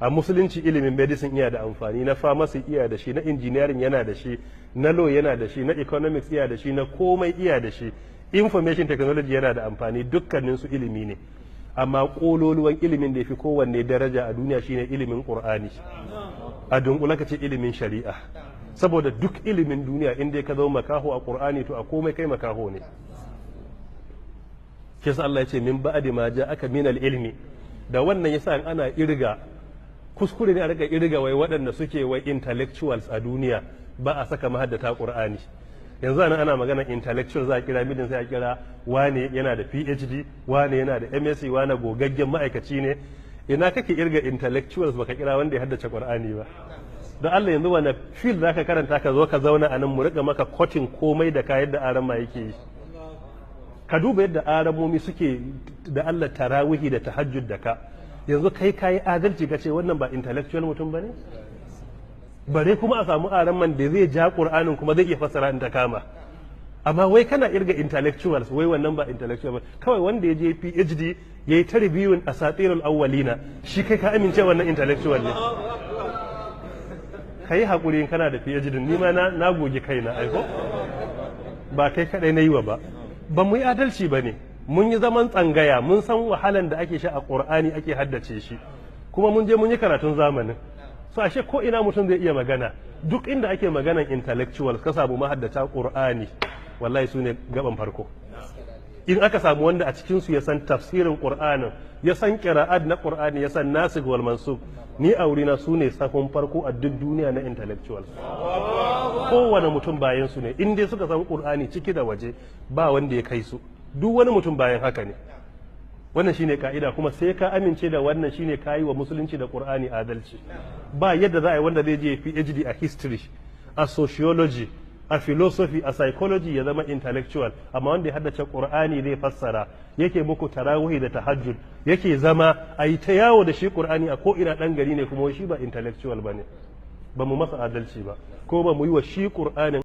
A musulunci ilimin medicine iya da amfani, na pharmacy iya da shi, na engineering yana da shi, na law yana da shi, na economics iya da shi, na komai iya da shi. Information technology yana da amfani. Dukkanin su ilimi ne, amma kololuwan ilimin da ya fi kowanne daraja a duniya shine ilimin Qur'ani. A dunkula ka ce ilimin shari'a, saboda duk ilimin duniya, inda ka zama makaho a Qur'ani, to a komai kai makaho ne. Shi yasa Allah ya ce من بعد ما جاءك من العلم. Da wannan yasa in ana irga, kuskure ne a rika irga wai waɗanda suke wai intellectuals a duniya, ba a saka mahaddata Qur'ani. Yanzu anan ana magana intellectual, za a kira meeting, sai a kira wane yana da PhD, wane yana da MSc, wane gogaggen ma'aikaci ne. Ina kake irga intellectuals baka kira wanda ya haddace Qur'ani ba? Don Allah, yanzu wani field zaka karanta ka zo ka zauna a nan mu rika maka quoting komai da ka yadda aran yake yi? Ka duba yadda aramomi suke da Allah tarawihi da tahajjud da ka. Yanzu kai kayi adalci ka ce wannan ba intellectual mutum bane? Bare kuma a samu araman da zai ja Qur'anin kuma zai iya fassara in ta kama. Amma wai kana irga intellectuals, wai wannan ba intellectual ba. Kawai wanda ya je PhD yayi ta reviewing أساطير الأولين, shi kai ka amince wannan intellectual ne? Kai hakuri, kana da PhD, ni ma na goge kaina aiko ba kai kadai na yi wa ba. Ba mu yi adalci ba ne. Mun yi zaman tsangaya, mun san wahalan da ake sha a Ƙur'ani ake haddace shi, kuma mun je mun yi karatun zamanin. So ashe ko ina mutum zai iya magana. Duk inda ake maganan intellectuals, ka samu mahaddata Ƙur'ani, wallahi su ne gaban farko. In aka samu wanda a cikinsu ya san tafsirin Ƙur'anin, ya san ƙira'at na Ƙur'ani, ya san ناسخ والمنسوخ, ni a wurina su ne sahun farko a duk duniya na intellectuals. Kowane mutum bayan su ne. In dai suka san Ƙur'ani ciki da waje, ba wanda ya kai su. Duk wani mutum bayan haka ne. Wannan shine ka'ida, kuma sai ka amince da wannan shine kayi wa musulunci da Qur'ani adalci. Ba yadda za a yi wanda zai je PhD a history, a sociology, a philosophy, a psychology ya zama intellectual, amma wanda ya haddace Qur'ani zai fassara, yake muku tarawih da tahajjud, yake zama a yi ta yawo da shi Qur'ani a ko ina, dan gari ne, kuma shi ba intellectual bane. Ba mu masa adalci ba, ko ba mu yi wa shi Qur'anin.